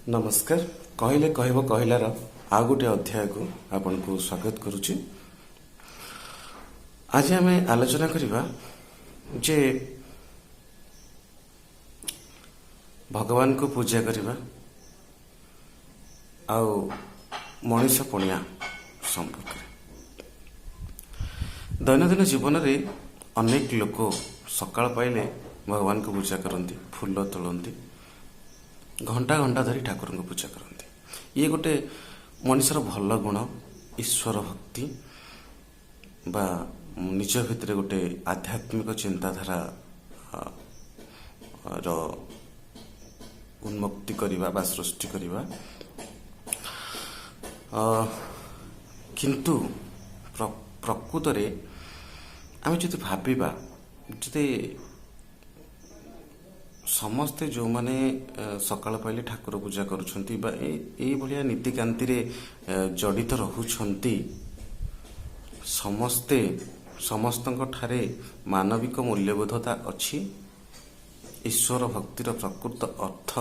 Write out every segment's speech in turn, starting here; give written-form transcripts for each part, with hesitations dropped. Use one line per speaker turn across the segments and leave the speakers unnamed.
ନମସ୍କାର। କହିଲେ କହିବ କହିଲାର ଆଉ ଗୋଟେ ଅଧ୍ୟାୟକୁ ଆପଣଙ୍କୁ ସ୍ୱାଗତ କରୁଛି। ଆଜି ଆମେ ଆଲୋଚନା କରିବା ଯେ ଭଗବାନଙ୍କୁ ପୂଜା କରିବା ଆଉ ମଣିଷ ପଣିଆ ସମ୍ପର୍କରେ। ଦୈନନ୍ଦିନ ଜୀବନରେ ଅନେକ ଲୋକ ସକାଳ ପାଇଲେ ଭଗବାନଙ୍କୁ ପୂଜା କରନ୍ତି, ଫୁଲ ତୋଳନ୍ତି, ଘଣ୍ଟା ଘଣ୍ଟା ଧରି ଠାକୁରଙ୍କୁ ପୂଜା କରନ୍ତି। ଇଏ ଗୋଟେ ମଣିଷର ଭଲ ଗୁଣ, ଈଶ୍ୱର ଭକ୍ତି ବା ନିଜ ଭିତରେ ଗୋଟେ ଆଧ୍ୟାତ୍ମିକ ଚିନ୍ତାଧାରା ର ଉନ୍ମୁକ୍ତି କରିବା ବା ସୃଷ୍ଟି କରିବା। କିନ୍ତୁ ପ୍ରକୃତରେ ଆମେ ଯଦି ଭାବିବା, ଯଦି ସମସ୍ତେ ଯେଉଁମାନେ ସକାଳ ପାଇଲେ ଠାକୁର ପୂଜା କରୁଛନ୍ତି ବା ଏଇଭଳିଆ ନୀତିକାନ୍ତିରେ ଜଡ଼ିତ ରହୁଛନ୍ତି, ସମସ୍ତେ ସମସ୍ତଙ୍କ ଠାରେ ମାନବିକ ମୂଲ୍ୟବୋଧତା ଅଛି, ଈଶ୍ୱର ଭକ୍ତିର ପ୍ରକୃତ ଅର୍ଥ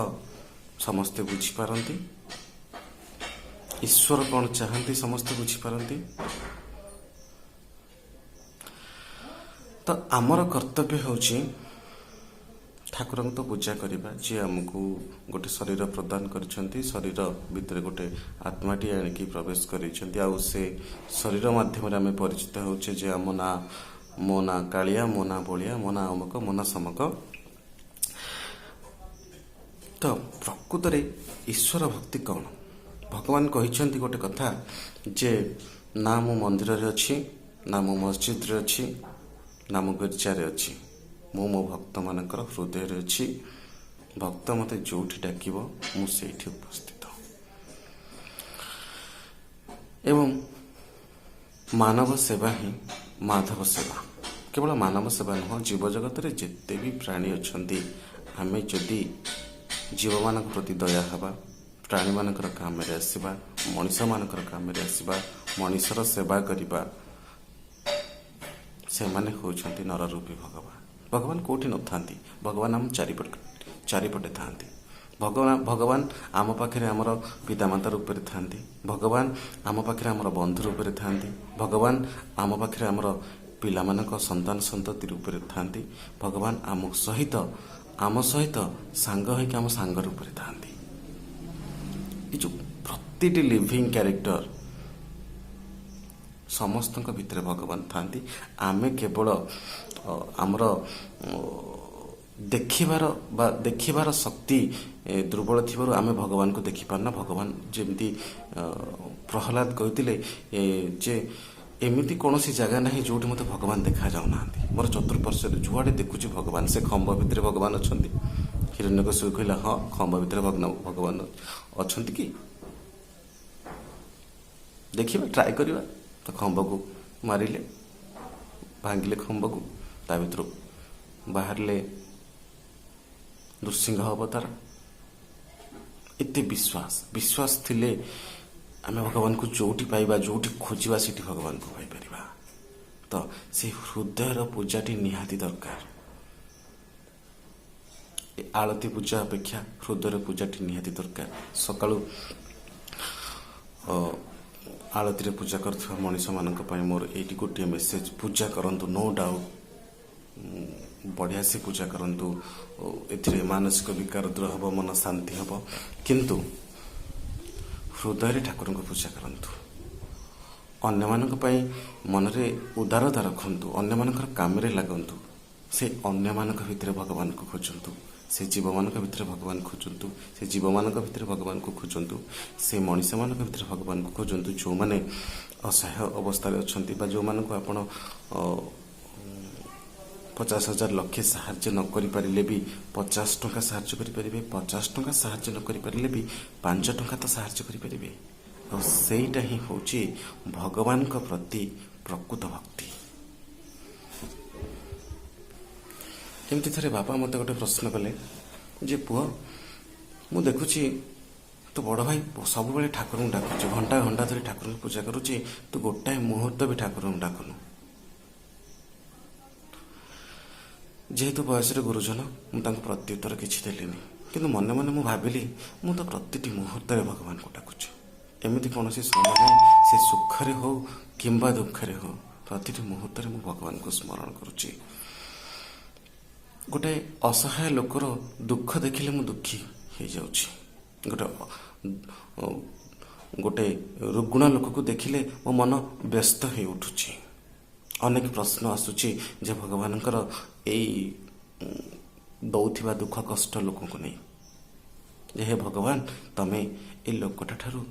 ସମସ୍ତେ ବୁଝିପାରନ୍ତି, ଈଶ୍ୱର କ'ଣ ଚାହାନ୍ତି ସମସ୍ତେ ବୁଝିପାରନ୍ତି। ତ ଆମର କର୍ତ୍ତବ୍ୟ ହେଉଛି ଠାକୁରଙ୍କୁ ତ ପୂଜା କରିବା, ଯିଏ ଆମକୁ ଗୋଟେ ଶରୀର ପ୍ରଦାନ କରିଛନ୍ତି, ଶରୀର ଭିତରେ ଗୋଟେ ଆତ୍ମାଟି ଆଣିକି ପ୍ରବେଶ କରିଛନ୍ତି, ଆଉ ସେ ଶରୀର ମାଧ୍ୟମରେ ଆମେ ପରିଚିତ ହେଉଛେ ଯେ ଆମ ନାଁ, ମୋ ନାଁ କାଳିଆ, ମୋ ନାଁ ବଳିଆ, ମୋ ନାଁ ଅମକ, ମୋ ନାଁ ସମକ। ତ ପ୍ରକୃତରେ ଈଶ୍ୱର ଭକ୍ତି କ'ଣ? ଭଗବାନ କହିଛନ୍ତି ଗୋଟେ କଥା ଯେ ନା ମୁଁ ମନ୍ଦିରରେ ଅଛି, ନା ମୁଁ ମସଜିଦରେ ଅଛି, ନା ମୁଁ ଗିର୍ଜାରେ ଅଛି, ମୁଁ ମୋ ଭକ୍ତମାନଙ୍କର ହୃଦୟରେ ଅଛି। ଭକ୍ତ ମୋତେ ଯୋଉଠି ଡାକିବ ମୁଁ ସେଇଠି ଉପସ୍ଥିତ। ଏବଂ ମାନବ ସେବା ହିଁ ମାଧବ ସେବା। କେବଳ ମାନବ ସେବା ନୁହଁ, ଜୀବଜଗତରେ ଯେତେ ବି ପ୍ରାଣୀ ଅଛନ୍ତି, ଆମେ ଯଦି ଜୀବମାନଙ୍କ ପ୍ରତି ଦୟା ହେବା, ପ୍ରାଣୀମାନଙ୍କର କାମରେ ଆସିବା, ମଣିଷମାନଙ୍କର କାମରେ ଆସିବା, ମଣିଷର ସେବା କରିବା, ସେମାନେ ହେଉଛନ୍ତି ନରରୂପୀ ଭଗବାନ। ଭଗବାନ କୋଉଠି ନଥାନ୍ତି, ଭଗବାନ ଆମ ଚାରିପଟେ ଚାରିପଟେ ଥାନ୍ତି। ଭଗବାନ ଆମ ପାଖରେ ଆମର ପିତାମାତା ରୂପରେ ଥାନ୍ତି, ଭଗବାନ ଆମ ପାଖରେ ଆମର ବନ୍ଧୁ ରୂପରେ ଥାନ୍ତି, ଭଗବାନ ଆମ ପାଖରେ ଆମର ପିଲାମାନଙ୍କ ସନ୍ତାନ ସନ୍ତତି ରୂପରେ ଥାନ୍ତି, ଭଗବାନ ଆମ ସହିତ ସାଙ୍ଗ ହେଇକି ଆମ ସାଙ୍ଗ ରୂପରେ ଥାନ୍ତି। ଏ ଯୋଉ ପ୍ରତିଟି ଲିଭିଂ କ୍ୟାରେକ୍ଟର, ସମସ୍ତଙ୍କ ଭିତରେ ଭଗବାନ ଥାନ୍ତି। ଆମେ କେବଳ ଆମର ଦେଖିବାର ବା ଦେଖିବାର ଶକ୍ତି ଦୁର୍ବଳ ଥିବାରୁ ଆମେ ଭଗବାନଙ୍କୁ ଦେଖିପାରୁନା। ଭଗବାନ ଯେମିତି ପ୍ରହ୍ଲାଦ କହିଥିଲେ ଯେ ଏମିତି କୌଣସି ଜାଗା ନାହିଁ ଯୋଉଠି ମୋତେ ଭଗବାନ ଦେଖା ଯାଉନାହାନ୍ତି, ମୋର ଚତୁଃପାର୍ଶ୍ୱରେ ଯୁଆଡ଼େ ଦେଖୁଛି ଭଗବାନ, ସେ ଖମ୍ବ ଭିତରେ ଭଗବାନ ଅଛନ୍ତି। ହିରଣ୍ୟକଶିପୁ କହିଲା, ହଁ, ଖମ୍ବ ଭିତରେ ଭଗବାନ ଅଛନ୍ତି କି ଦେଖିବା, ଟ୍ରାଏ କରିବା। ତ ଖମ୍ବକୁ ମାରିଲେ, ଭାଙ୍ଗିଲେ ଖମ୍ବକୁ, ତା ଭିତରୁ ବାହାରିଲେ ନୃସିଂହ ଅବତାର। ଏତେ ବିଶ୍ୱାସ ଥିଲେ ଆମେ ଭଗବାନଙ୍କୁ ଯୋଉଠି ପାଇବା, ଯୋଉଠି ଖୋଜିବା ସେଠି ଭଗବାନଙ୍କୁ ପାଇପାରିବା। ତ ସେ ହୃଦୟର ପୂଜାଟି ନିହାତି ଦରକାର। ଏ ଆଳତି ପୂଜା ଅପେକ୍ଷା ହୃଦୟର ପୂଜାଟି ନିହାତି ଦରକାର। ସକାଳୁ ଆଳତିରେ ପୂଜା କରୁଥିବା ମଣିଷମାନଙ୍କ ପାଇଁ ମୋର ଏଇଠି ଗୋଟିଏ ମେସେଜ। ପୂଜା କରନ୍ତୁ, ନୋ ଡାଉଟ୍, ବଢ଼ିଆ ସେ ପୂଜା କରନ୍ତୁ, ଏଥିରେ ମାନସିକ ବିକାର ଦୂର ହେବ, ମନ ଶାନ୍ତି ହେବ, କିନ୍ତୁ ହୃଦୟରେ ଠାକୁରଙ୍କୁ ପୂଜା କରନ୍ତୁ। ଅନ୍ୟମାନଙ୍କ ପାଇଁ ମନରେ ଉଦାରତା ରଖନ୍ତୁ, ଅନ୍ୟମାନଙ୍କର କାମରେ ଲାଗନ୍ତୁ, ସେ ଅନ୍ୟମାନଙ୍କ ଭିତରେ ଭଗବାନଙ୍କୁ ଖୋଜନ୍ତୁ, ସେ ଜୀବମାନଙ୍କ ଭିତରେ ଭଗବାନ ଖୋଜନ୍ତୁ, ସେ ଜୀବମାନଙ୍କ ଭିତରେ ଭଗବାନଙ୍କୁ ଖୋଜନ୍ତୁ, ସେ ମଣିଷମାନଙ୍କ ଭିତରେ ଭଗବାନଙ୍କୁ ଖୋଜନ୍ତୁ, ଯେଉଁମାନେ ଅସହାୟ ଅବସ୍ଥାରେ ଅଛନ୍ତି ବା ଯେଉଁମାନଙ୍କୁ ଆପଣ 50,000 ଲକ୍ଷେ ସାହାଯ୍ୟ ନ କରିପାରିଲେ ବି 50 ଟଙ୍କା ସାହାଯ୍ୟ କରିପାରିବେ, 50 ଟଙ୍କା ସାହାଯ୍ୟ ନ କରିପାରିଲେ ବି 5 ଟଙ୍କା ତ ସାହାଯ୍ୟ କରିପାରିବେ। ଆଉ ସେଇଟା ହିଁ ହେଉଛି ଭଗବାନଙ୍କ ପ୍ରତି ପ୍ରକୃତ ଭକ୍ତି। ଏମିତି ଥରେ ବାପା ମୋତେ ଗୋଟେ ପ୍ରଶ୍ନ କଲେ ଯେ ପୁଅ, ମୁଁ ଦେଖୁଛି ତୋ ବଡ଼ ଭାଇ ସବୁବେଳେ ଠାକୁରଙ୍କୁ ଡାକୁଛି, ଘଣ୍ଟା ଘଣ୍ଟା ଧରି ଠାକୁରଙ୍କୁ ପୂଜା କରୁଛି, ତୁ ଗୋଟାଏ ମୁହୂର୍ତ୍ତ ବି ଠାକୁରଙ୍କୁ ଡାକୁନୁ। ଯେହେତୁ ବୟସରେ ଗୁରୁଜନ, ମୁଁ ତାଙ୍କୁ ପ୍ରତ୍ୟୁତ୍ତର କିଛି ଦେଲିନି। କିନ୍ତୁ ମନେ ମନେ ମୁଁ ଭାବିଲି, ମୁଁ ତ ପ୍ରତିଟି ମୁହୂର୍ତ୍ତରେ ଭଗବାନଙ୍କୁ ଡାକୁଛି। ଏମିତି କୌଣସି ସମୟ ନାହିଁ, ସେ ସୁଖରେ ହଉ କିମ୍ବା ଦୁଃଖରେ ହଉ, ପ୍ରତିଟି ମୁହୂର୍ତ୍ତରେ ମୁଁ ଭଗବାନଙ୍କୁ ସ୍ମରଣ କରୁଛି। ଗୋଟେ ଅସହାୟ ଲୋକର ଦୁଃଖ ଦେଖିଲେ ମୁଁ ଦୁଃଖୀ ହେଇଯାଉଛି। ଗୋଟେ ରୁଗ୍ଣ ଲୋକକୁ ଦେଖିଲେ ମୋ ମନ ବ୍ୟସ୍ତ ହେଇ ଉଠୁଛି। ଅନେକ ପ୍ରଶ୍ନ ଆସୁଛି ଯେ ଭଗବାନଙ୍କର ଏଇ ଦଉଥିବା ଦୁଃଖ କଷ୍ଟ ଲୋକଙ୍କୁ ନେଇ, ଯେ ହେ ଭଗବାନ, ତମେ ଏ ଲୋକଟା ଠାରୁ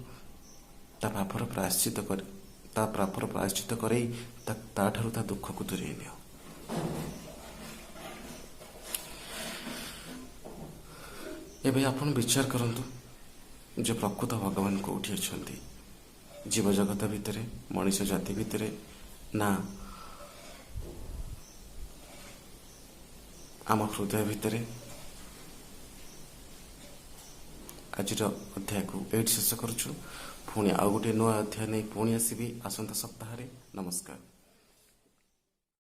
ତା ପାପର ପ୍ରାୟଶ୍ଚିତ କରେଇ ତାଠାରୁ ତା ଦୁଃଖକୁ ଦୂରେଇ ନିଅ। ଏବେ ଆପଣ ବିଚାର କରନ୍ତୁ ଯେ ପ୍ରକୃତ ଭଗବାନ କୋଉଠି ଅଛନ୍ତି, ଜୀବଜଗତ ଭିତରେ, ମଣିଷ ଜାତି ଭିତରେ, ନା ଆମ ହୃଦୟ ଭିତରେ? ଆଜିର ଅଧ୍ୟାୟକୁ ଏଇଠି ଶେଷ କରୁଛୁ। ପୁଣି ଆଉ ଗୋଟିଏ ନୂଆ ଅଧ୍ୟାୟ ନେଇ ପୁଣି ଆସିବି ଆସନ୍ତା ସପ୍ତାହରେ। ନମସ୍କାର।